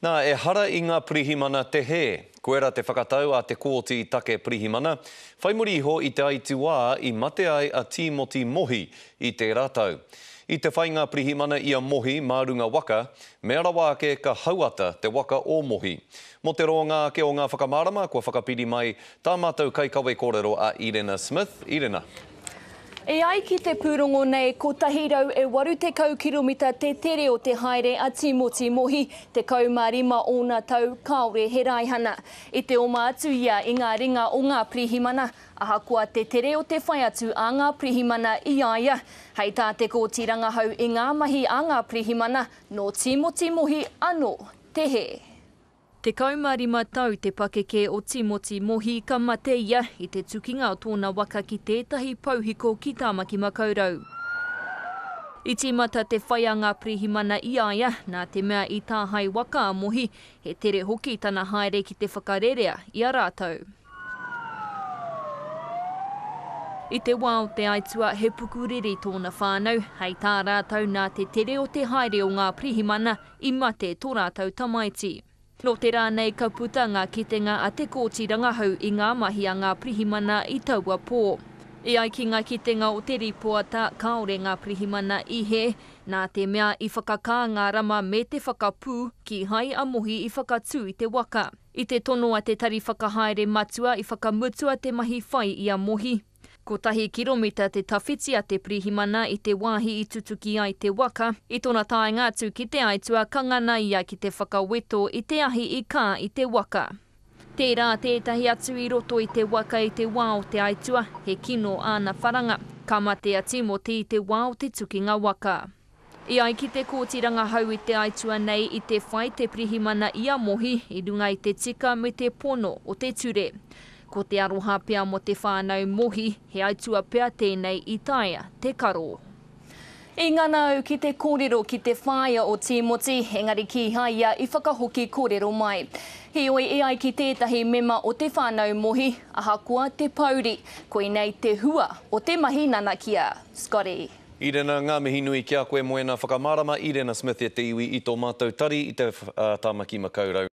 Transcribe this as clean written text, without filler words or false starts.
Nā, ehara i ngā pirihimana te hē. Koira te whakatau a te Kōti Take Pirihimana, whai muri iho i te aituā i mate ai a Tīmoti Mohi i tērā tau. I te whai ngā pirihimana i a Mohi mā runga waka, mea rawa ake ka hauata te waka o Mohi. Mō te roanga ake o ngā whakamārama, kua whakapiri mai tā mātou kaikawe kōrero a Irena Smith. Irena. E ai ki te pūrongo nei, 180 kiromita te tere o te haere a Tīmoti Mohi, 15 ōna tau, kāore he raihana. I te oma atu ia i ngā ringa o ngā pirihimana, ahakoa te tere o te whai atu a ngā pirihimana i a ia. Hei tā te Kōti Rangahau i ngā mahi a ngā pirihimana, nō Tīmoti Mohi anō te hē. 15 tau te pakeke o Tīmoti Mohi ka mate ia i te tukinga o tōna waka ki tētahi pouhiko ki Tāmaki Makaurau. I tīmata te whai a ngā pirihimana i a ia, nā te mea i tāhae waka a Mohi, he tere hoki tana haere ki te whakarerea i a rātou. I te wā o te aitua he pukuriri tōna whānau, hei tā rātou nā te tere o te haere o ngā pirihimana i mate tō rātou tamaiti. Nō te rā nei ka puta ngā kitenga a te Kōti Rangahau i ngā mahi a ngā pirihimana i taua pō. E ai ki ngā kitenga o te rīpoata, kāore ngā pirihimana i hē, nā te mea i whakakā ngā rama me te whakapū, kīhai a Mohi i whakatū i te waka. I te tono a te Tari Whakahaere Matua i whakamutua te mahi whai i a Mohi. Kotahi kiromita te tawhiti a te pirihimana i te wāhi i tutuki ai te waka. I tona taenga atu ki te aitua ka ngana ia ki te whakaweto i te ahi i kā i te waka. Tērā tētahi atu i roto i te waka i te wā o te aitua, he kino āna wharanga. Ka mate a Tīmoti i te wā o te tukinga waka. E ai ki te Kōti Rangahau i te aitua nei i te whai te pirihimana i a Mohi i runga i te tika me te pono o te ture. Ko te aroha pea mō te whānau Mohi, he aitua pea tēnei i taea te karo. I ngana au ki te kōrero ki te whaea o Tīmoti, engari kīhai ia i whakahoki kōrero mai. Heoi, e ai ki tētahi mema o te whānau Mohi, ahakoa te pouri, koinei te hua o te mahi nanakia. Scotty. Irena, Ngā mihi nui ki a koe mō ēnā whakamārama, Irena Smith e te iwi i tō mātou tari i te Tāmaki Makaurau.